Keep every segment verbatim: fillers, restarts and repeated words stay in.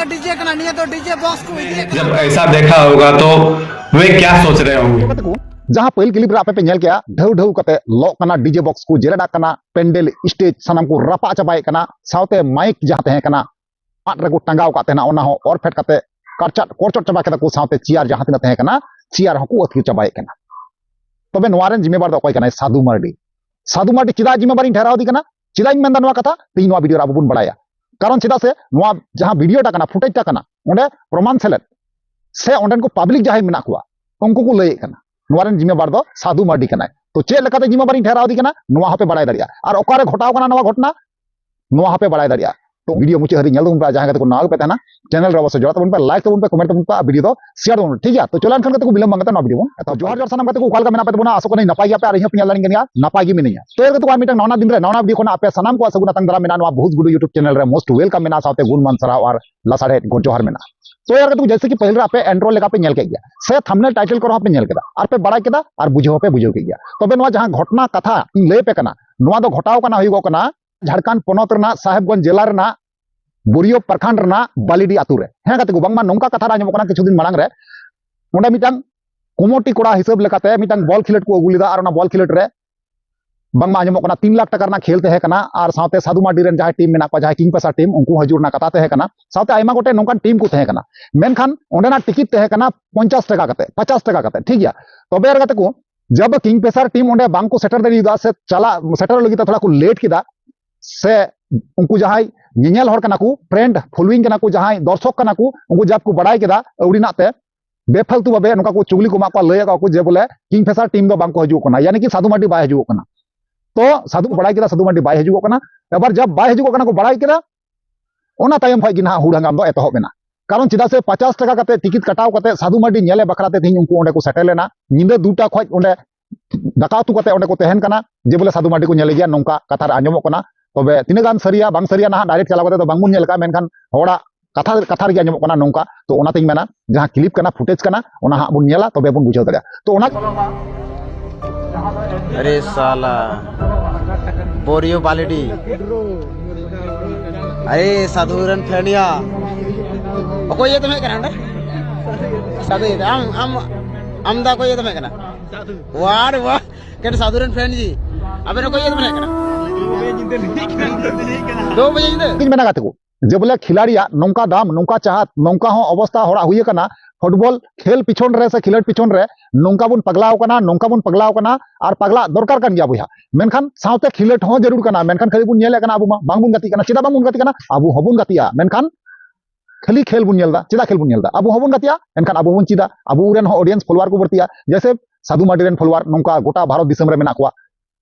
DJ ᱠᱟᱱᱟ, ᱱᱤᱭᱟᱹ ᱫᱚ ᱰᱤᱡᱮ ᱵᱚᱠᱥ ᱠᱚ ᱤᱫᱤᱭᱮᱫ ᱠᱟᱱᱟ᱾ जब ऐसा देखा होगा तो वे क्या सोच रहे होंगे? ᱡᱟᱦᱟᱸ ᱯᱟᱹᱦᱤᱞ ᱠᱞᱤᱯ ᱨᱮ ᱟᱯᱮ ᱯᱮ ᱧᱮᱞ ᱠᱮᱜᱼᱟ, ᱰᱷᱟᱹᱣ ᱰᱷᱟᱹᱣ ᱠᱟᱛᱮ ᱞᱚᱜ ᱠᱟᱱᱟ ᱰᱤᱡᱮ ᱵᱚᱠᱥ ᱠᱚ, ᱡᱮᱨᱮᱫᱟᱜ ᱠᱟᱱᱟ ᱯᱮᱱᱰᱮᱞ, ᱥᱴᱮᱡᱽ ᱥᱟᱱᱟᱢ ᱠᱚ ᱨᱟᱯᱟᱜ ᱪᱟᱵᱟᱭᱮᱫ ᱠᱟᱱᱟ, ᱥᱟᱶᱛᱮ ᱢᱟᱭᱤᱠ ᱡᱟᱦᱟᱸ ᱛᱟᱦᱮᱸ ᱠᱟᱱᱟ ᱟᱫ ᱨᱮᱠᱚ ᱴᱟᱸᱜᱟᱣ ᱠᱟᱜ ᱛᱟᱦᱮᱱᱟ, ᱚᱱᱟ ᱦᱚᱸ ᱚᱨ ᱯᱷᱮᱰ ᱠᱟᱛᱮ ᱠᱟᱨᱪᱟᱫ ᱠᱚᱨᱪᱚᱫ ᱪᱟᱵᱟ ᱠᱮᱫᱟ ᱠᱚ, ᱥᱟᱶᱛᱮ ᱪᱮᱭᱟᱨ ᱡᱟᱦᱟᱸ ᱛᱤᱱᱟᱹᱜ ᱛᱟᱦᱮᱸ ᱠᱟᱱᱟ, ᱪᱮᱭᱟᱨ ᱦᱚᱸᱠᱚ ᱟᱹᱛᱠᱤᱨ ᱪᱟᱵᱟᱭᱮᱫ ᱠᱟᱱᱟ᱾ ᱛᱚᱵᱮ ᱱᱚᱣᱟ ᱨᱮᱱ ᱡᱤᱢᱢᱮᱵᱟᱨ ᱫᱚ ᱚᱠᱚᱭ ᱠᱟᱱᱟᱭ? ᱥᱟᱹᱫᱷᱩ ᱢᱟᱨᱰᱤ᱾ ᱥᱟᱹᱫᱷᱩ ᱢᱟᱨᱰᱤ ᱪᱮᱫᱟᱜ ᱡᱤᱢᱢᱮᱵᱟᱨᱤᱧ ᱴᱷᱮᱨᱟᱣ ᱟᱫᱮ ᱠᱟᱱᱟ, ᱪᱮᱫᱟᱜ ᱤᱧ ᱢᱮᱱᱫᱟ ᱱᱚᱣᱟ ᱠᱟᱛᱷᱟ, ᱛᱮᱦᱮᱧ ᱱᱚᱣᱟ ᱵᱷᱤᱰᱤᱭᱳ ᱨᱮ ᱟᱵᱚ ᱵᱚᱱ ᱵᱟᱲᱟᱭᱟ᱾ ᱠᱟᱨᱚᱱ ᱪᱮᱫᱟᱜ ᱥᱮ ᱱᱚᱣᱟ ᱡᱟᱦᱟᱸ ᱵᱷᱤᱰᱤᱭᱳᱴᱟ ᱠᱟᱱᱟ, ᱯᱷᱩᱴᱮᱡᱽᱴᱟ ᱠᱟᱱᱟ, ᱚᱸᱰᱮ ᱯᱨᱚᱢᱟᱱ ᱥᱮᱞᱮᱫ ᱥᱮ ᱚᱸᱰᱮᱱ ᱠᱚ ᱯᱟᱵᱽᱞᱤᱠ ᱡᱟᱦᱟᱸᱭ ᱢᱮᱱᱟᱜ ᱠᱚᱣᱟ, ᱩᱱᱠᱩ ᱠᱚ ᱞᱟᱹᱭᱮᱫ ᱠᱟᱱᱟ ᱱᱚᱣᱟ ᱨᱮᱱ ᱡᱤᱢᱢᱮᱵᱟᱨ ᱫᱚ ᱥᱟᱹᱫᱷᱩ ᱢᱟᱨᱰᱤ ᱠᱟᱱᱟᱭ᱾ ᱛᱚ ᱪᱮᱫ ᱞᱮᱠᱟᱛᱮ ᱡᱤᱢᱢᱮᱵᱟᱨᱤᱧ ᱴᱷᱮᱨᱟᱣ ᱟᱫᱮ ᱠᱟᱱᱟ, ᱱᱚᱣᱟ ᱦᱚᱸᱯᱮ ᱵᱟᱲᱟᱭ ᱫᱟᱲᱮᱭᱟᱜᱼᱟ᱾ ᱟᱨ ᱚᱠᱟᱨᱮ ᱜᱷᱚᱴᱟᱣ ᱠᱟᱱᱟ ᱱᱚᱣᱟ ᱜᱷᱚᱴᱚᱱᱟ, ᱱᱚᱣᱟ ᱦᱚᱸᱯᱮ ᱵᱟᱲᱟᱭ ᱫᱟᱲᱮᱭᱟᱜᱼᱟ᱾ ᱛᱚ ᱵᱷᱤᱰᱤᱭᱳ ᱢᱩᱪᱟᱹᱫ ᱦᱟᱹᱨᱤᱡ ᱧᱮᱞ ᱛᱟᱵᱚᱱ ᱯᱮ, ᱡᱟᱦᱟᱸᱭ ᱠᱟᱛᱮ ᱠᱚ ᱱᱟᱣᱟ ᱜᱮᱯᱮ ᱛᱟᱦᱮᱱᱟ, ᱪᱮᱱᱮᱞ ᱨᱮ ᱚᱵᱚᱥᱥᱳᱭ ᱡᱚᱲᱟᱣ ᱛᱟᱵᱚᱱ ᱯᱮ, ᱞᱟᱭᱤᱠ ᱛᱟᱵᱚᱱ ᱯᱮ, ᱠᱚᱢᱮᱱᱴ ᱛᱟᱵᱚᱱ ᱯᱮ, ᱟᱨ ᱵᱷᱤᱰᱤᱭᱳ ᱫᱚ ᱥᱮᱭᱟᱨ ᱛᱟᱵᱚᱱ ᱯᱮ, ᱴᱷᱤᱠ ᱜᱮᱭᱟ? ᱛᱚ ᱪᱚᱞᱚ ᱮᱱᱠᱷᱟᱱ ᱠᱟᱛᱮ ᱠᱚ ᱵᱤᱞᱚᱢ ᱵᱟᱝ ᱠᱟᱛᱮ ᱱᱚᱣᱟ ᱵᱷᱤᱰᱤᱭᱳ ᱵᱚᱱ ᱮᱛᱚᱦᱚᱵ᱾ ᱡᱚᱦᱟᱨ ᱡᱚᱦᱟᱨ ᱥᱟᱱᱟᱢ ᱜᱟᱛᱮ ᱠᱚ, ᱚᱠᱟ ᱞᱮᱠᱟ ᱢᱮᱱᱟᱜ ᱯᱮ ᱛᱟᱵᱚᱱᱟ? ᱟᱥᱚᱜ ᱠᱟᱹᱱᱟᱹᱧ ᱱᱟᱯᱟᱭ ᱜᱮᱭᱟᱯᱮ, ᱟᱨ ᱤᱧ ᱦᱚᱸ ᱯᱮ ᱧᱮᱞ ᱫᱟᱲᱮᱭᱟᱜ ᱠᱟᱱ ᱜᱮᱭᱟ, ᱱᱟᱯᱟᱭ ᱜᱮ ᱢᱤᱱᱟᱹᱧᱟ᱾ ᱛᱚ ᱮᱨ ᱠᱟᱛᱮ ᱠᱚ ᱟᱨ ᱢᱤᱫᱴᱟᱝ ᱱᱟᱣᱟ ᱫᱤᱱ ᱨᱮ ᱱᱟᱣᱟ ᱵᱷᱤᱰᱤᱭᱳ ᱠᱷᱚᱱᱟᱜ ᱟᱯᱮ ᱥᱟᱱᱟᱢ ᱠᱚᱣᱟᱜ ᱥᱟᱹᱜᱩᱱ ᱟᱛᱟᱝ ᱫᱟᱨᱟᱢ ᱢᱮᱱᱟᱜᱼᱟ, ᱱᱚᱣᱟ ᱵᱚᱦᱩᱛ ᱜᱩᱰᱩ YouTube ᱪᱮᱱᱮᱞ ᱨᱮ most welcome ᱢᱮᱱᱟᱜᱼᱟ, ᱥᱟᱶᱛᱮ ᱜᱩᱱ ᱢᱟᱱ ᱥᱟᱨᱦᱟᱣ ᱟᱨ ᱞᱟᱥᱟᱲᱦᱮᱫ ᱜᱚᱰ ᱡᱚᱦᱟᱨ ᱢᱮᱱᱟᱜᱼᱟ᱾ ᱛᱚ ᱮᱨ ᱠᱟᱛᱮ ᱠᱚ ᱡᱮᱭᱥᱮ ᱠᱤ ᱯᱟᱹᱦᱤᱞ ᱨᱮ ᱟᱯᱮ ᱮᱱᱴᱨᱳ ᱞᱮᱠᱟ ᱯᱮ ᱧᱮᱞ ᱠᱮᱫ ᱜᱮᱭᱟ, ᱥᱮ ᱛᱷᱟᱢᱵᱱᱮᱞ ᱴᱟᱭᱴᱮᱞ ᱠᱚᱨᱮ ᱦᱚᱸ ᱯᱮ ᱧᱮᱞ ᱠᱮᱫᱟ, ᱟᱨ ᱯᱮ ᱵᱟᱲᱟᱭ ᱠᱮᱫᱟ, ᱟᱨ ᱵᱩᱡᱷᱟᱹᱣ ᱦᱚᱸ ᱯᱮ ᱵᱩᱡᱷᱟᱹᱣ ᱠᱮᱫ ᱜᱮᱭᱟ᱾ ᱛᱚᱵᱮ ᱱᱚᱣᱟ ᱡᱟᱦᱟᱸ ᱜᱷᱚᱴᱚᱱᱟ ᱠᱟᱛᱷᱟ ᱤᱧ ᱞᱟᱹᱭ ᱟᱯᱮ ᱠᱟᱱᱟ, ᱱᱚᱣᱟ ᱫᱚ ᱜᱷᱚᱴᱟᱣ ᱠᱟᱱᱟ, ᱦᱩᱭᱩᱜᱚᱜ ᱠᱟᱱᱟ ᱡᱷᱟᱲᱠᱷᱚᱸᱰ ᱯᱚᱱᱚᱛ ᱨᱮᱱᱟᱜ ᱥᱟᱦᱮᱵᱽᱜᱚᱸᱡᱽ ᱡᱮᱞᱟ ᱨᱮᱱᱟᱜ ᱵᱳᱨᱤᱭᱳ ᱯᱨᱚᱠᱷᱚᱸᱰ ᱨᱮᱱᱟᱜ ᱵᱟᱞᱤᱰᱤ ᱟᱛᱳ ᱨᱮ᱾ ᱦᱮᱸ ᱜᱟᱛᱮ ᱠᱚ, ᱵᱟᱝᱢᱟ ᱱᱚᱝᱠᱟ ᱠᱟᱛᱷᱟ ᱨᱮ ᱟᱸᱡᱚᱢᱚᱜ ᱠᱟᱱᱟ, ᱠᱤᱪᱷᱩ ᱫᱤᱱ ᱢᱟᱲᱟᱝ ᱨᱮ ᱚᱸᱰᱮ ᱢᱤᱫᱴᱟᱝ ᱠᱚᱢᱤᱴᱤ ᱠᱚᱲᱟ ᱦᱤᱥᱟᱹᱵ ᱞᱮᱠᱟᱛᱮ ᱢᱤᱫᱴᱟᱝ ᱵᱚᱞ ᱠᱷᱮᱞᱳᱰ ᱠᱚ ᱟᱹᱜᱩ ᱞᱮᱫᱟ, ᱟᱨ ᱚᱱᱟ ᱵᱚᱞ ᱠᱷᱮᱞᱳᱰ ᱨᱮ ᱵᱟᱝᱢᱟ ᱟᱸᱡᱚᱢᱚᱜ ᱠᱟᱱᱟ ᱛᱤᱱ ᱞᱟᱠᱷ ᱴᱟᱠᱟ ᱨᱮᱱᱟᱜ ᱠᱷᱮᱞ ᱛᱟᱦᱮᱸ ᱠᱟᱱᱟ, ᱟᱨ ᱥᱟᱶᱛᱮ ᱥᱟᱹᱫᱷᱩ ᱢᱟᱨᱰᱤ ᱨᱮᱱ ᱡᱟᱦᱟᱸᱭ ᱴᱤᱢ ᱢᱮᱱᱟᱜ ᱠᱚᱣᱟ, ᱡᱟᱦᱟᱸᱭ ᱠᱤᱝ ᱯᱮᱥᱟᱨ ᱴᱤᱢ, ᱩᱱᱠᱩ ᱦᱤᱡᱩᱜ ᱨᱮᱱᱟᱜ ᱠᱟᱛᱷᱟ ᱛᱟᱦᱮᱸ ᱠᱟᱱᱟ, ᱥᱟᱶᱛᱮ ᱟᱭᱢᱟ ᱜᱚᱴᱮᱡ ᱱᱚᱝᱠᱟᱱ ᱴᱤᱢ ᱠᱚ ᱛᱟᱦᱮᱸ ᱠᱟᱱᱟ᱾ ᱢᱮᱱᱠᱷᱟᱱ ᱚᱸᱰᱮᱱᱟᱜ ᱴᱤᱠᱤᱴ ᱛᱟᱦᱮᱸ ᱠᱟᱱᱟ ᱯᱚᱧᱪᱟᱥ ᱴᱟᱠᱟ ᱠᱟᱛᱮ, ᱯᱚᱧᱪᱟᱥ ᱴᱟᱠᱟ ᱠᱟᱛᱮ, ᱴᱷᱤᱠ ᱜᱮᱭᱟ? ᱛᱚᱵᱮ ᱮᱨ ᱜᱟᱛᱮ ᱠᱚ, ᱡᱟᱵ ᱠᱤᱝ ᱯᱮᱥᱟᱨ ᱴᱤᱢ ᱚᱸᱰᱮ ᱵᱟᱝ ᱠᱚ ᱥᱮᱴᱮᱨ ᱫᱟᱲᱮᱭᱟᱫᱟ, ᱥᱮ ᱪᱟᱞᱟᱜ, ᱥᱮᱴᱮᱨ ᱞᱟᱹᱜᱤᱫ ᱛᱮ ᱛᱷᱚᱲᱟ ᱠᱚ ᱞᱮᱴ ᱠᱮᱫᱟ, ᱥᱮ ᱩᱱᱠᱩ ᱡᱟᱦᱟᱸᱭ ᱧᱮᱧᱮᱞ ᱦᱚᱲ ᱠᱟᱱᱟ ᱠᱚ, ᱯᱷᱨᱮᱱᱰ ᱯᱷᱚᱞᱳᱭᱤᱝ ᱠᱟᱱᱟ ᱠᱚ, ᱡᱟᱦᱟᱸᱭ ᱫᱚᱨᱥᱚᱠ ᱠᱟᱱᱟ ᱠᱚ, ᱩᱱᱠᱩ ᱡᱟᱵ ᱠᱚ ᱵᱟᱲᱟᱭ ᱠᱮᱫᱟ ᱟᱹᱣᱲᱤᱱᱟᱜ ᱛᱮ, ᱵᱮᱯᱷᱟᱞᱛᱩ ᱵᱷᱟᱵᱮ ᱱᱚᱝᱠᱟ ᱠᱚ ᱪᱩᱜᱽᱞᱤ ᱠᱚ ᱮᱢᱟᱜ ᱠᱚᱣᱟ, ᱞᱟᱹᱭ ᱟᱠᱚ ᱠᱚ ᱡᱮ ᱵᱚᱞᱮ ᱠᱤᱝ ᱯᱮᱥᱟᱨ ᱴᱤᱢ ᱫᱚ ᱵᱟᱝ ᱠᱚ ᱦᱤᱡᱩᱜ ᱠᱟᱱᱟ, ᱭᱟᱱᱤ ᱠᱤ ᱥᱟᱹᱫᱷᱩ ᱢᱟᱨᱰᱤ ᱵᱟᱭ ᱦᱤᱡᱩᱜ ᱠᱟᱱᱟ᱾ ᱛᱚ ᱥᱟᱹᱫᱷᱩ ᱠᱚ ᱵᱟᱲᱟᱭ ᱠᱮᱫᱟ ᱥᱟᱹᱫᱷᱩ ᱢᱟᱨᱰᱤ ᱵᱟᱭ ᱦᱤᱡᱩᱜ ᱠᱟᱱᱟ᱾ ᱮᱵᱟᱨ ᱡᱟᱵ ᱵᱟᱭ ᱦᱤᱡᱩᱜ ᱠᱟᱱᱟ ᱠᱚ ᱵᱟᱲᱟᱭ ᱠᱮᱫᱟ, ᱚᱱᱟ ᱛᱟᱭᱚᱢ ᱠᱷᱚᱡ ᱜᱮ ᱱᱟᱦᱟᱜ ᱦᱩᱲ ᱦᱟᱝᱜᱟᱢ ᱫᱚ ᱮᱛᱚᱦᱚᱵ ᱮᱱᱟ᱾ ᱠᱟᱨᱚᱱ ᱪᱮᱫᱟᱜ ᱥᱮ ᱯᱚᱧᱪᱟᱥ ᱴᱟᱠᱟ ᱠᱟᱛᱮ ᱴᱤᱠᱤᱴ ᱠᱟᱴᱟᱣ ᱠᱟᱛᱮ ᱥᱟᱹᱫᱷᱩ ᱢᱟᱨᱰᱤ ᱧᱮᱞᱮ ᱵᱟᱠᱷᱨᱟ ᱛᱮ ᱛᱮᱦᱮᱧ ᱩᱱᱠᱩ ᱚᱸᱰᱮ ᱠᱚ ᱥᱮᱴᱮᱨ ᱞᱮᱱᱟ᱾ ᱧᱤᱫᱟᱹ ᱫᱩᱴᱟ ᱠᱷᱚᱡ ᱚᱸᱰᱮ ᱫᱟᱠᱟ ᱩᱛᱩ ᱠᱟᱛᱮ ᱚᱸᱰᱮ ᱠᱚ ᱛᱟᱦᱮᱱ ᱠᱟᱱᱟ, ᱡᱮ ᱵᱚᱞᱮ ᱥᱟᱹᱫᱷᱩ ᱢᱟᱨᱰᱤ ᱠᱚ ᱧᱮᱞᱮ ᱜᱮᱭᱟ, ᱱᱚᱝᱠᱟ ᱠᱟᱛᱷᱟ ᱨᱮ ᱟᱸᱡᱚᱢᱚᱜ ᱠᱟᱱᱟ᱾ ᱛᱚᱵᱮ ᱛᱤᱱᱟᱹᱜ ᱜᱟᱱ ᱥᱟᱹᱨᱤᱭᱟ ᱵᱟᱝ ᱥᱟᱹᱨᱤᱭᱟ ᱱᱟᱦᱟᱜ ᱰᱟᱭᱨᱮᱠᱴ ᱪᱟᱞᱟᱣ ᱠᱟᱛᱮ ᱫᱚ ᱵᱟᱝᱵᱚᱱ ᱧᱮᱞ ᱟᱠᱟᱫᱼᱟ, ᱢᱮᱱᱠᱷᱟᱱ ᱦᱚᱲᱟᱜ ᱠᱟᱛᱷᱟ, ᱠᱟᱛᱷᱟ ᱨᱮᱜᱮ ᱟᱸᱡᱚᱢᱚᱜ ᱠᱟᱱᱟ ᱱᱚᱝᱠᱟ᱾ ᱛᱚ ᱚᱱᱟᱛᱤᱧ ᱢᱮᱱᱟ ᱡᱟᱦᱟᱸ ᱠᱞᱤᱯ ᱠᱟᱱᱟ, ᱯᱷᱩᱴᱮᱡᱽ ᱠᱟᱱᱟ, ᱚᱱᱟ ᱦᱟᱸᱜ ᱵᱚᱱ ᱧᱮᱞᱟ, ᱛᱚᱵᱮ ᱵᱚᱱ ᱵᱩᱡᱷᱟᱹᱣ ᱫᱟᱲᱮᱭᱟᱜᱼᱟ᱾ ᱛᱚ ᱚᱱᱟ ᱟᱨᱮ ᱥᱟᱞᱟ, ᱵᱳᱨᱤᱭᱳ ᱵᱟᱞᱤᱰᱤ, ᱟᱨᱮ ᱥᱟᱹᱫᱷᱩ ᱨᱮᱱ ᱯᱷᱮᱱᱤᱭᱟ, ᱚᱠᱚᱭ ᱤᱭᱟᱹ ᱛᱮᱢ ᱦᱮᱡ ᱠᱟᱱᱟ ᱚᱸᱰᱮ? ᱥᱟᱫᱷᱩ ᱤᱭᱟᱹ ᱛᱮ᱾ ᱟᱢ, ᱟᱢ, ᱟᱢ ᱫᱟ ᱚᱠᱚᱭ ᱤᱭᱟᱹ ᱛᱮᱢ ᱦᱮᱡ ᱠᱟᱱᱟ? ᱥᱟᱫᱷᱩ᱾ ᱣᱟᱦ ᱨᱮ ᱣᱟᱦ, ᱠᱮᱱ ᱥᱟᱫᱷᱩ ᱨᱮᱱ ᱯᱷᱨᱮᱱᱰ ᱡᱤ᱾ ᱟᱵᱮᱱ ᱚᱠᱚᱭ ᱤᱭᱟᱹ ᱛᱮᱵᱮᱱ ᱦᱮᱡ ᱠᱟᱱᱟ? ᱫᱩ ᱵᱟᱡᱮ ᱧᱤᱫᱟᱹ᱾ ᱤᱧ ᱢᱮᱱᱟ ᱜᱟᱛᱮ ᱠᱚ, ᱡᱮ ᱵᱚᱞᱮ ᱠᱷᱤᱞᱟᱲᱤᱭᱟᱜ ᱱᱚᱝᱠᱟ ᱫᱟᱢ, ᱱᱚᱝᱠᱟ ᱪᱟᱦᱟᱛ, ᱱᱚᱝᱠᱟ ᱦᱚᱸ ᱚᱵᱚᱥᱛᱟ ᱦᱚᱲᱟᱜ ᱦᱩᱭ ᱟᱠᱟᱱᱟ, ᱯᱷᱩᱴᱵᱚᱞ ᱠᱷᱮᱞ ᱯᱤᱪᱷᱚᱱ ᱨᱮ ᱥᱮ ᱠᱷᱮᱞᱳᱰ ᱯᱤᱪᱷᱚᱱ ᱨᱮ ᱱᱚᱝᱠᱟ ᱵᱚᱱ ᱯᱟᱜᱽᱞᱟᱣ ᱠᱟᱱᱟ, ᱱᱚᱝᱠᱟ ᱵᱚᱱ ᱯᱟᱜᱽᱞᱟᱣ ᱠᱟᱱᱟ, ᱟᱨ ᱯᱟᱜᱽᱞᱟ ᱫᱚᱨᱠᱟᱨ ᱠᱟᱱ ᱜᱮᱭᱟ ᱵᱚᱭᱦᱟ᱾ ᱢᱮᱱᱠᱷᱟᱱ ᱥᱟᱶᱛᱮ ᱠᱷᱮᱞᱳᱰ ᱦᱚᱸ ᱡᱟᱹᱨᱩᱲ ᱠᱟᱱᱟ, ᱢᱮᱱᱠᱷᱟᱱ ᱠᱷᱟᱹᱞᱤ ᱵᱚᱱ ᱧᱮᱞᱮᱫ ᱠᱟᱱᱟ, ᱟᱵᱚ ᱢᱟ ᱵᱟᱝ ᱵᱚᱱ ᱜᱟᱛᱮᱜ ᱠᱟᱱᱟ᱾ ᱪᱮᱫᱟᱜ ᱵᱟᱝ ᱵᱚᱱ ᱜᱟᱛᱮᱜ ᱠᱟᱱᱟ? ᱟᱵᱚ ᱦᱚᱸᱵᱚᱱ ᱜᱟᱛᱮᱜᱼᱟ, ᱢᱮᱱᱠᱷᱟᱱ ᱠᱷᱟᱹᱞᱤ ᱠᱷᱮᱞ ᱵᱚᱱ ᱧᱮᱞ ᱮᱫᱟ᱾ ᱪᱮᱫᱟᱜ ᱠᱷᱮᱞ ᱵᱚᱱ ᱧᱮᱞ ᱮᱫᱟ? ᱟᱵᱚ ᱦᱚᱸᱵᱚᱱ ᱜᱟᱛᱮᱜᱼᱟ, ᱮᱱᱠᱷᱟᱱ ᱟᱵᱚ ᱦᱚᱸᱵᱚᱱ ᱪᱮᱫᱟ, ᱟᱵᱚ ᱨᱮᱱ ᱦᱚᱸ ᱚᱰᱤᱭᱮᱱᱥ ᱯᱷᱚᱞᱳᱣᱟᱨ ᱠᱚ ᱵᱟᱹᱲᱛᱤᱜᱼᱟ᱾ ᱡᱮᱭᱥᱮ ᱥᱟᱫᱷᱩ ᱢᱟᱨᱰᱤ ᱨᱮᱱ ᱯᱷᱚᱞᱳᱣᱟᱨ ᱱᱚᱝᱠᱟ ᱜᱚᱴᱟ ᱵᱷᱟᱨᱚᱛ ᱫᱤᱥᱚᱢ ᱨᱮ ᱢᱮᱱᱟᱜ ᱠᱚᱣᱟ᱾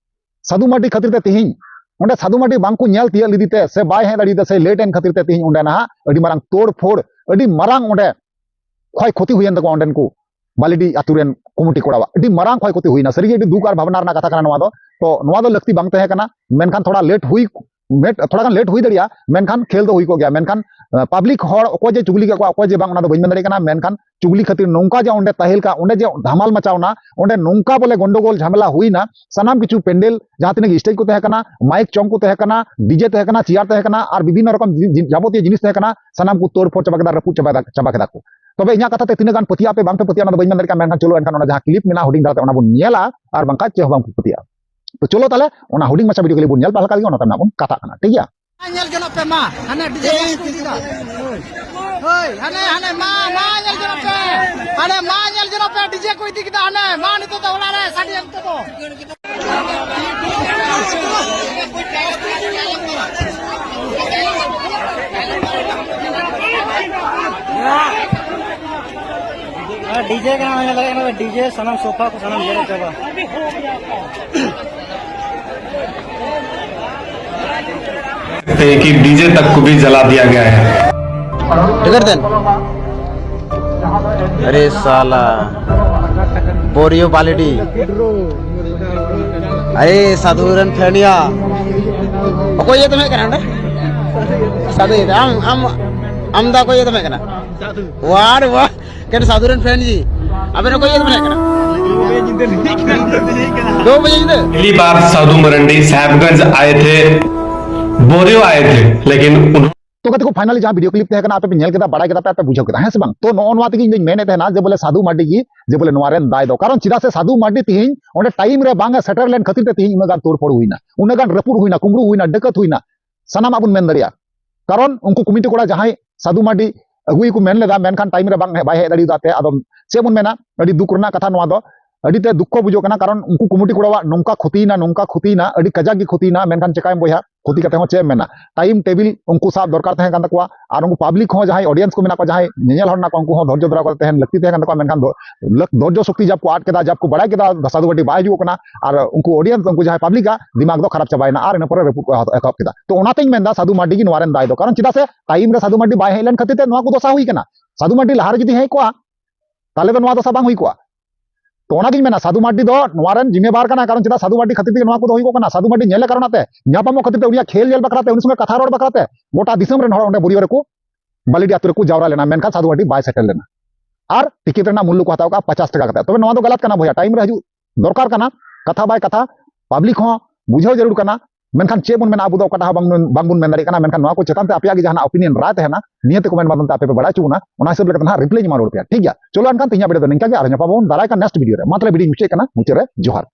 ᱥᱟᱫᱷᱩ ᱢᱟᱨᱰᱤ ᱠᱷᱟᱹᱛᱤᱨ ᱛᱮ ᱛᱮᱦᱮᱧ, ᱚᱸᱰᱮ ᱥᱟᱫᱷᱩ ᱢᱟᱨᱰᱤ ᱵᱟᱝ ᱠᱚ ᱧᱮᱞ ᱛᱤᱭᱟᱹᱜ ᱞᱮᱫᱮ ᱛᱮ ᱥᱮ ᱵᱟᱭ ᱦᱮᱡ ᱫᱟᱲᱮᱭᱟᱫᱟ ᱥᱮ ᱞᱮᱴ ᱮᱱ ᱠᱷᱟᱹᱛᱤᱨ ᱛᱮ ᱛᱮᱦᱮᱧ ᱚᱸᱰᱮ ᱱᱟᱦᱟᱜ ᱟᱹᱰᱤ ᱢᱟᱨᱟᱝ ᱛᱳᱲ ᱯᱷᱳᱲ, ᱟᱹᱰᱤ ᱢᱟᱨᱟᱝ ᱚᱸᱰᱮ ᱠᱷᱚᱭ ᱠᱷᱚᱛᱤ ᱦᱩᱭᱮᱱ ᱛᱟᱠᱚᱣᱟ ᱚᱸᱰᱮᱱ ᱠᱚ ᱵᱟᱞᱤᱰᱤ ᱟᱛᱳ ᱨᱮᱱ ᱠᱚᱢᱤᱴᱤ ᱠᱚᱲᱟᱣᱟᱜ᱾ ᱟᱹᱰᱤ ᱢᱟᱨᱟᱝ ᱠᱷᱚᱭ ᱠᱷᱚᱛᱤ ᱦᱩᱭᱱᱟ᱾ ᱥᱟᱹᱨᱤᱜᱮ ᱟᱹᱰᱤ ᱫᱩᱠ ᱟᱨ ᱵᱷᱟᱵᱽᱱᱟ ᱨᱮᱱᱟᱜ ᱠᱟᱛᱷᱟ ᱠᱟᱱᱟ ᱱᱚᱣᱟ ᱫᱚ᱾ ᱛᱚ ᱱᱚᱣᱟ ᱫᱚ ᱞᱟᱹᱠᱛᱤ ᱵᱟᱝ ᱛᱟᱦᱮᱸ ᱠᱟᱱᱟ, ᱢᱮᱱᱠᱷᱟᱱ ᱛᱷᱚᱲᱟ ᱞᱮᱴ ᱦᱩᱭ, ᱢᱮᱴ-, ᱛᱷᱚᱲᱟ ᱜᱟᱱ ᱞᱮᱴ ᱦᱩᱭ ᱫᱟᱲᱮᱭᱟᱜᱼᱟ, ᱢᱮᱱᱠᱷᱟᱱ, ᱟᱸ, ᱯᱟᱵᱽᱞᱤᱠ ᱦᱚᱲ ᱚᱠᱚᱭ ᱡᱮ ᱪᱩᱜᱽᱞᱤ ᱠᱟᱜ ᱠᱚᱣᱟ, ᱚᱠᱚᱭ ᱡᱮ ᱵᱟᱝ, ᱚᱱᱟ ᱫᱚ ᱵᱟᱹᱧ ᱢᱮᱱ ᱫᱟᱲᱮᱭᱟᱜ ᱠᱟᱱᱟ, ᱢᱮᱱᱠᱷᱟᱱ ᱪᱩᱜᱽᱞᱤ ᱠᱷᱟᱹᱛᱤᱨ ᱱᱚᱝᱠᱟ ᱡᱮ ᱚᱸᱰᱮ ᱛᱟᱦᱮᱸ ᱞᱮᱠᱟ, ᱚᱸᱰᱮ ᱡᱮ ᱫᱷᱟᱢᱟᱞ ᱢᱟᱪᱟᱣᱱᱟ, ᱚᱸᱰᱮ ᱱᱚᱝᱠᱟ ᱵᱚᱞᱮ ᱜᱚᱱᱰᱚᱜᱳᱞ ᱡᱷᱟᱢᱮᱞᱟ ᱦᱩᱭᱱᱟ, ᱥᱟᱱᱟᱢ ᱠᱤᱪᱷᱩ ᱯᱮᱱᱰᱮᱞ ᱡᱟᱦᱟᱸ ᱛᱤᱱᱟᱹᱜ ᱜᱮ ᱥᱴᱮᱡᱽ ᱠᱚ ᱛᱟᱦᱮᱸ ᱠᱟᱱᱟ, ᱢᱟᱭᱤᱠ ᱪᱚᱝ ᱠᱚ ᱛᱟᱦᱮᱸ ᱠᱟᱱᱟ, ᱰᱤᱡᱮ ᱛᱟᱦᱮᱸ ᱠᱟᱱᱟ, ᱪᱮᱭᱟᱨ ᱛᱟᱦᱮᱸ ᱠᱟᱱᱟ, ᱟᱨ ᱵᱤᱵᱷᱤᱱᱱᱚ ᱨᱚᱠᱚᱢ ᱡᱤ-, ᱡᱤ-, ᱡᱟᱵᱚᱛᱤᱭᱚ ᱡᱤᱱᱤᱥ ᱛᱟᱦᱮᱸ ᱠᱟᱱᱟ, ᱥᱟᱱᱟᱢ ᱠᱚ ᱛᱳᱲ ᱯᱷᱳᱲ ᱪᱟᱵᱟ ᱠᱮᱫᱟ, ᱨᱟᱹᱯᱩᱫ ᱪᱟᱵᱟ, ᱪᱟᱵᱟ ᱠᱮᱫᱟ ᱠᱚ᱾ ᱛᱚᱵᱮ ᱤᱧᱟᱹᱜ ᱠᱟᱛᱷᱟ ᱛᱮ ᱛᱤᱱᱟᱹᱜ ᱜᱟᱱ ᱯᱟᱹᱛᱭᱟᱹᱜ ᱟᱯᱮ ᱵᱟᱝ ᱯᱮ ᱯᱟᱹᱛᱭᱟᱹᱜᱼᱟ, ᱚᱱᱟ ᱫᱚ ᱵᱟᱹᱧ ᱢᱮᱱ ᱫᱟᱲᱮᱭᱟᱜ ᱠᱟᱱᱟ, ᱢᱮᱱᱠᱷᱟᱱ ᱪᱚᱞᱚ ᱮᱱᱠᱷᱟᱱ ᱚᱱᱟ ᱡᱟᱦᱟᱸ ᱠᱞᱤᱯ ᱢᱮᱱᱟᱜᱼᱟ ᱦᱩᱰᱤᱧ ᱫᱷᱟᱨᱟ ᱛᱮ, ᱚᱱᱟ ᱵᱚᱱ ᱧᱮᱞᱟ, ᱟᱨ ᱵᱟᱝᱠᱷᱟᱱ ᱪᱮᱫ ᱦᱚᱸ ᱵᱟᱝ ᱯᱮ ᱯᱟᱹᱛᱭᱟᱹᱜᱼᱟ᱾ ᱛᱚ ᱪᱚᱞᱚ ᱛᱟᱦᱞᱮ ᱚᱱᱟ ᱦᱩᱰᱤᱧ ᱢᱟᱪᱷᱟ ᱵᱷᱤᱰᱤᱭᱳ ᱠᱞᱤᱯ ᱵᱚᱱ ᱧᱮᱞ ᱯᱟᱦᱞᱟ ᱠᱟᱜ ᱞᱮᱜᱮ, ᱚᱱᱟ ᱛᱟᱭᱚᱢ ᱵᱚᱱ ᱠᱟᱛᱷᱟᱜ ᱠᱟᱱᱟ, ᱴᱷᱤᱠ ᱜᱮᱭᱟ? ᱧᱮᱞ ᱡᱚᱱᱚᱜ ᱯᱮ ᱢᱟ, ᱦᱟᱱᱮ ᱰᱤᱡᱮ ᱵᱚᱠᱥ ᱠᱚ ᱤᱫᱤᱭᱮᱫᱟ᱾ ᱦᱳᱭ, ᱦᱟᱱᱮ, ᱦᱟᱱᱮ, ᱢᱟ, ᱢᱟ, ᱧᱮᱞ ᱡᱚᱱᱚᱜ ᱯᱮ᱾ ᱦᱟᱱᱮ, ᱢᱟ, ᱧᱮᱞ ᱡᱚᱱᱚᱜ ᱯᱮ, ᱰᱤᱡᱮ ᱠᱚ ᱤᱫᱤ ᱠᱮᱫᱟ, ᱦᱟᱱᱮ, ᱢᱟ, ᱱᱤᱛᱚᱜ ᱫᱚ ᱚᱲᱟᱜ ᱨᱮ ᱥᱟᱰᱮᱭᱟ ᱱᱤᱛᱚᱜ ᱫᱚ᱾ ᱟᱨ ᱰᱤᱡᱮ ᱠᱟᱱᱟ, ᱧᱮᱞ ᱫᱟᱲᱮᱭᱟᱜ ᱠᱟᱱᱟ ᱯᱮ, ᱰᱤᱡᱮ ᱥᱟᱱᱟᱢ ᱥᱳᱯᱷᱟ ᱠᱚ ᱥᱟᱱᱟᱢ ᱡᱮᱨᱮᱫ ᱪᱟᱵᱟ᱾ ᱛᱮ ᱠᱤ ᱰᱤᱡᱮ ᱛᱟᱠ ᱠᱚ ᱵᱷᱤ ᱡᱟᱞᱟ ᱫᱤᱭᱟ ᱜᱟᱭᱟ ᱦᱟᱭ᱾ ᱴᱤᱠᱤᱴ ᱫᱮᱱ᱾ ᱟᱨᱮ ᱥᱟᱞᱟ, ᱵᱳᱨᱤᱭᱳ ᱵᱟᱞᱤᱰᱤ᱾ ᱟᱨᱮ ᱥᱟᱫᱷᱩ ᱨᱮᱱ ᱯᱷᱮᱱᱤᱭᱟ᱾ ᱚᱠᱚᱭ ᱤᱭᱟᱹ ᱛᱮᱢ ᱦᱮᱡ ᱠᱟᱱᱟ ᱚᱸᱰᱮ? ᱥᱟᱫᱷᱩ ᱤᱭᱟᱹ ᱛᱮ᱾ ᱟᱢ, ᱟᱢ, ᱟᱢ ᱫᱟ ᱚᱠᱚᱭ ᱤᱭᱟᱹ ᱛᱮᱢ ᱦᱮᱡ ᱠᱟᱱᱟ? ᱥᱟᱫᱷᱩ᱾ ᱣᱟᱦ ᱨᱮ ᱣᱟᱦ᱾ ᱠᱮᱱ ᱥᱟᱫᱷᱩ ᱨᱮᱱ ᱯᱷᱮᱱ ᱡᱤ᱾ ᱟᱵᱮᱱ ᱚᱠᱚᱭ ᱤᱭᱟᱹ ᱛᱮᱵᱮᱱ ᱦᱮᱡ ᱠᱟᱱᱟ? ᱫᱩ ᱵᱟᱡᱮ ᱧᱤᱫᱟᱹ? पहली बार साधु मरंडी साहबगंज आए थे, बोरियो आए थे, लेकिन उन्होंने ᱛᱚ ᱜᱟᱛᱮ ᱠᱚ, finally ᱡᱟᱦᱟᱸ video clip ᱛᱟᱦᱮᱸ ᱠᱟᱱᱟ, ᱟᱯᱮ ᱯᱮ ᱧᱮᱞ ᱠᱮᱫᱟ, ᱵᱟᱲᱟᱭ ᱠᱮᱫᱟ ᱯᱮ, ᱟᱯᱮ ᱵᱩᱡᱷᱟᱹᱣ ᱠᱮᱫᱟ, ᱦᱮᱸ ᱥᱮ ᱵᱟᱝ? ᱛᱚ ᱱᱚᱜᱼᱚ ᱱᱚᱣᱟ ᱛᱮᱜᱮ ᱤᱧ ᱫᱚᱧ ᱢᱮᱱᱮᱫ ᱛᱟᱦᱮᱱᱟ ᱡᱮ ᱵᱚᱞᱮ ᱥᱟᱫᱷᱩ ᱢᱟᱨᱰᱤ ᱜᱮ, ᱡᱮ ᱵᱚᱞᱮ ᱱᱚᱣᱟ ᱨᱮᱱ ᱫᱟᱭ ᱫᱚ, ᱠᱟᱨᱚᱱ ᱪᱮᱫᱟᱜ ᱥᱮ ᱥᱟᱫᱷᱩ ᱢᱟᱨᱰᱤ ᱛᱤᱦᱤᱧ ᱚᱸᱰᱮ time ᱨᱮ ᱵᱟᱝ ᱮ ᱥᱮᱴᱮᱨ ᱞᱮᱱ ᱠᱷᱟᱹᱛᱤᱨ ᱛᱮ ᱛᱤᱦᱤᱧ ᱩᱱᱟᱹᱜ ᱜᱟᱱ ᱛᱳᱲ ᱯᱷᱳᱲ ᱦᱩᱭᱱᱟ, ᱩᱱᱟᱹᱜ ᱜᱟᱱ ᱨᱟᱹᱯᱩᱫ ᱦᱩᱭᱱᱟ, ᱠᱩᱢᱵᱽᱲᱩ ᱦᱩᱭᱱᱟ, ᱰᱟᱹᱠᱟᱹᱛ ᱦᱩᱭᱱᱟ, ᱥᱟᱱᱟᱢᱟᱜ ᱵᱚᱱ ᱢᱮᱱ ᱫᱟᱲᱮᱭᱟᱜᱼᱟ᱾ ᱠᱟᱨᱚᱱ ᱩᱱᱠᱩ ᱠᱚᱢᱤᱴᱤ ᱠᱚᱲᱟ ᱡᱟᱦᱟᱸᱭ ᱥᱟᱫᱷᱩ ᱢᱟᱨᱰᱤ ᱟᱹᱜᱩᱭ ᱠᱚ ᱢᱮᱱ ᱞᱮᱫᱟ, ᱢᱮᱱᱠᱷᱟᱱ time ᱨᱮ ᱵᱟᱝ ᱵᱟᱭ ᱦᱮᱡ ᱫᱟᱲᱮᱭᱟᱫᱟ ᱛᱮ, ᱟᱫᱚ ᱪᱮᱫ ᱵᱚᱱ ᱢᱮᱱᱟ, ᱟᱹᱰᱤ ᱫᱩᱠ ᱨᱮᱱᱟᱜ ᱠᱟᱛᱷᱟ ᱱᱚᱣᱟ ᱫᱚ, ᱟᱹᱰᱤ ᱛᱮ ᱫᱩᱠᱠᱷᱚ ᱵᱩᱡᱷᱟᱹᱜ ᱠᱟᱱᱟ᱾ ᱠᱟᱨᱚᱱ ᱩᱱᱠᱩ ᱠᱚᱢᱤᱴᱤ ᱠᱚᱲᱟᱣᱟᱜ ᱱᱚᱝᱠᱟ ᱠᱷᱚᱛᱤᱭᱮᱱᱟ, ᱱᱚᱝᱠᱟ ᱠᱷᱚᱛᱤᱭᱮᱱᱟ, ᱟᱹᱰᱤ ᱠᱟᱡᱟᱠ ᱜᱮ ᱠᱷᱚᱛᱤᱭᱮᱱᱟ᱾ ᱢᱮᱱᱠᱷᱟᱱ ᱪᱮᱠᱟᱭᱟᱢ ᱵᱚᱭᱦᱟ, ᱠᱷᱚᱛᱤ ᱠᱟᱛᱮ ᱦᱚᱸ ᱪᱮᱫ ᱮᱢ ᱢᱮᱱᱟ? Time table ᱩᱱᱠᱩ ᱥᱟᱵ ᱫᱚᱨᱠᱟᱨ ᱛᱟᱦᱮᱸ ᱠᱟᱱ ᱛᱟᱠᱚᱣᱟ, ᱟᱨ ᱩᱱᱠᱩ public ᱦᱚᱸ, ᱡᱟᱦᱟᱸᱭ audience ᱠᱚ ᱢᱮᱱᱟᱜ ᱠᱚᱣᱟ, ᱡᱟᱦᱟᱸᱭ ᱧᱮᱧᱮᱞ ᱦᱚᱲ ᱢᱮᱱᱟᱜ ᱠᱚᱣᱟ, ᱩᱱᱠᱩ ᱦᱚᱸ ᱫᱷᱳᱨᱡᱚ ᱫᱷᱚᱨᱟᱣ ᱠᱟᱛᱮ ᱛᱟᱦᱮᱱ ᱞᱟᱹᱠᱛᱤ ᱛᱟᱦᱮᱸ ᱠᱟᱱ ᱛᱟᱠᱚᱣᱟ᱾ ᱢᱮᱱᱠᱷᱟᱱ ᱫᱚ ᱞᱟᱹᱠ-, ᱫᱷᱳᱨᱡᱚ ᱥᱚᱠᱛᱤ ᱡᱟᱵ ᱠᱚ ᱟᱫ ᱠᱮᱫᱟ, ᱡᱟᱵ ᱠᱚ ᱵᱟᱲᱟᱭ ᱠᱮᱫᱟ ᱥᱟᱫᱷᱩ ᱢᱟᱨᱰᱤ ᱵᱟᱭ ᱦᱤᱡᱩᱜ ᱠᱟᱱᱟ, ᱟᱨ ᱩᱱᱠᱩ audience, ᱩᱱᱠᱩ ᱡᱟᱦᱟᱸᱭ public ᱟᱜ ᱫᱤᱢᱟᱜᱽ ᱫᱚ ᱠᱷᱟᱨᱟᱯ ᱪᱟᱵᱟᱭᱮᱱᱟ, ᱟᱨ ᱤᱱᱟᱹ ᱯᱚᱨᱮ ᱨᱟᱹᱯᱩᱫ ᱠᱚ ᱮᱛᱚᱦᱚᱵ ᱠᱮᱫᱟ᱾ ᱛᱚ ᱚᱱᱟᱛᱤᱧ ᱢᱮᱱᱫᱟ ᱥᱟᱫᱷᱩ ᱢᱟᱨᱰᱤ ᱜᱮ ᱱᱚᱣᱟ ᱨᱮᱱ ᱫᱟᱭ ᱫᱚ, ᱠᱟᱨᱚᱱ ᱪᱮᱫᱟᱜ ᱥᱮ time ᱨᱮ ᱥᱟᱫᱷᱩ ᱢᱟᱨᱰᱤ ᱵᱟᱭ ᱦᱮᱡ ᱞᱮᱱ ᱠᱷᱟᱹᱛᱤᱨ ᱛᱮ ᱱᱚᱣᱟ ᱠᱚ ᱫᱚᱥᱟ ᱦᱩᱭ ᱠᱟᱱᱟ᱾ ᱥᱟᱫᱷᱩ ᱢᱟᱨᱰᱤ ᱞᱟᱦᱟ ᱨᱮ ᱡᱩᱫᱤ ᱦᱮᱡ ᱠᱚᱜᱼᱟ, ᱛᱟᱦᱞᱮ ᱫᱚ ᱱᱚᱣᱟ ᱫᱚᱥᱟ ᱵᱟᱝ ᱦᱩᱭ ᱠᱚᱜᱼᱟ᱾ ᱛᱚ ᱚᱱᱟᱜᱤᱧ ᱢᱮᱱᱟ, ᱥᱟᱫᱷᱩ ᱢᱟᱨᱰᱤ ᱫᱚ ᱱᱚᱣᱟ ᱨᱮᱱ ᱡᱤᱢᱢᱮᱵᱟᱨ ᱠᱟᱱᱟ, ᱠᱟᱨᱚᱱ ᱪᱮᱫᱟᱜ ᱥᱟᱫᱷᱩ ᱢᱟᱨᱰᱤ ᱠᱷᱟᱹᱛᱤᱨ ᱛᱮᱜᱮ ᱱᱚᱣᱟ ᱠᱚᱫᱚ ᱦᱩᱭᱩᱜ ᱠᱟᱱᱟ᱾ ᱥᱟᱫᱷᱩ ᱢᱟᱨᱰᱤ ᱧᱮᱞᱮ ᱠᱟᱨᱚᱱ ᱟᱛᱮ, ᱧᱟᱯᱟᱢᱚᱜ ᱠᱷᱟᱹᱛᱤᱨ ᱛᱮ, ᱩᱱᱤᱭᱟᱜ ᱠᱷᱮᱞ ᱧᱮᱞ ᱵᱟᱠᱷᱨᱟ ᱛᱮ, ᱩᱱᱤ ᱥᱚᱸᱜᱮ ᱠᱟᱛᱷᱟ ᱨᱚᱲ ᱵᱟᱠᱷᱨᱟ ᱛᱮ ᱜᱚᱴᱟ ᱫᱤᱥᱚᱢ ᱨᱮᱱ ᱦᱚᱲ ᱚᱸᱰᱮ ᱵᱩᱨᱤᱭᱟᱹ ᱨᱮᱠᱚ, ᱵᱟᱹᱞᱤᱰᱤ ᱟᱛᱳ ᱨᱮᱠᱚ ᱡᱟᱣᱨᱟ ᱞᱮᱱᱟ, ᱢᱮᱱᱠᱷᱟᱱ ᱥᱟᱫᱷᱩ ᱢᱟᱨᱰᱤ ᱵᱟᱭ ᱥᱮᱴᱮᱨ ᱞᱮᱱᱟ᱾ ᱟᱨ ᱴᱤᱠᱤᱴ ᱨᱮᱱᱟᱜ ᱢᱩᱞᱞᱚ ᱠᱚ ᱦᱟᱛᱟᱣ ᱠᱟᱜᱼᱟ ᱯᱚᱪᱟᱥ ᱴᱟᱠᱟ ᱠᱟᱛᱮ᱾ ᱛᱚᱵᱮ ᱱᱚᱣᱟ ᱫᱚ ᱜᱟᱞᱟᱛ ᱠᱟᱱᱟ ᱵᱚᱭᱦᱟ, time ᱨᱮ ᱦᱤᱡᱩᱜ ᱫᱚᱨᱠᱟᱨ ᱠᱟᱱᱟ, ᱠᱟᱛᱷᱟ ᱵᱟᱭ ᱠᱟᱛᱷᱟ, public ᱦᱚᱸ ᱵᱩᱡᱷᱟᱹᱣ ᱡᱟᱹᱨᱩᱲ ᱠᱟᱱᱟ᱾ ᱢᱮᱱᱠᱷᱟᱱ ᱪᱮᱫ ᱵᱚᱱ ᱢᱮᱱᱟ, ᱟᱵᱚ ᱫᱚ ᱚᱠᱟᱴᱟᱜ ᱦᱚᱸ ᱵᱟᱝ, ᱵᱟᱝᱵᱚᱱ ᱢᱮᱱ ᱫᱟᱲᱮᱭᱟᱜ ᱠᱟᱱᱟ᱾ ᱢᱮᱱᱠᱷᱟᱱ ᱱᱚᱣᱟ ᱠᱚ ᱪᱮᱛᱟᱱ ᱛᱮ ᱟᱯᱮᱭᱟᱜ ᱜᱮ ᱡᱟᱦᱟᱱᱟᱜ opinion, ᱨᱟᱭ ᱛᱟᱦᱮᱱᱟ, ᱱᱤᱭᱟᱹᱛᱮ comment ᱢᱟᱫᱽᱫᱷᱚᱢ ᱛᱮ ᱟᱯᱮ ᱯᱮ ᱵᱟᱲᱟᱭ ᱦᱚᱪᱚ ᱵᱚᱱᱟ, ᱚᱱᱟ ᱦᱤᱥᱟᱹᱵ ᱞᱮᱠᱟᱛᱮ ᱱᱟᱦᱟᱜ reply ᱤᱧ ᱮᱢᱟ ᱨᱩᱣᱟᱹᱲ ᱯᱮᱭᱟ, ᱴᱷᱤᱠ ᱜᱮᱭᱟ? ᱪᱚᱞᱚ ᱮᱱᱠᱷᱟᱱ ᱛᱮᱦᱮᱧᱟᱜ video ᱫᱚ ᱱᱤᱝᱠᱟ ᱜᱮ, ᱟᱨ ᱧᱟᱯᱟᱢ ᱟᱵᱚᱱ ᱫᱟᱨᱟᱭ ᱠᱟᱱ next video ᱨᱮ᱾ ᱢᱟ ᱛᱟᱦᱞᱮ video ᱢᱩᱪᱟᱹᱫ ᱠᱟᱱᱟ, ᱢᱩᱪᱟᱹᱫ ᱨᱮ ᱡᱚᱦᱟᱨ᱾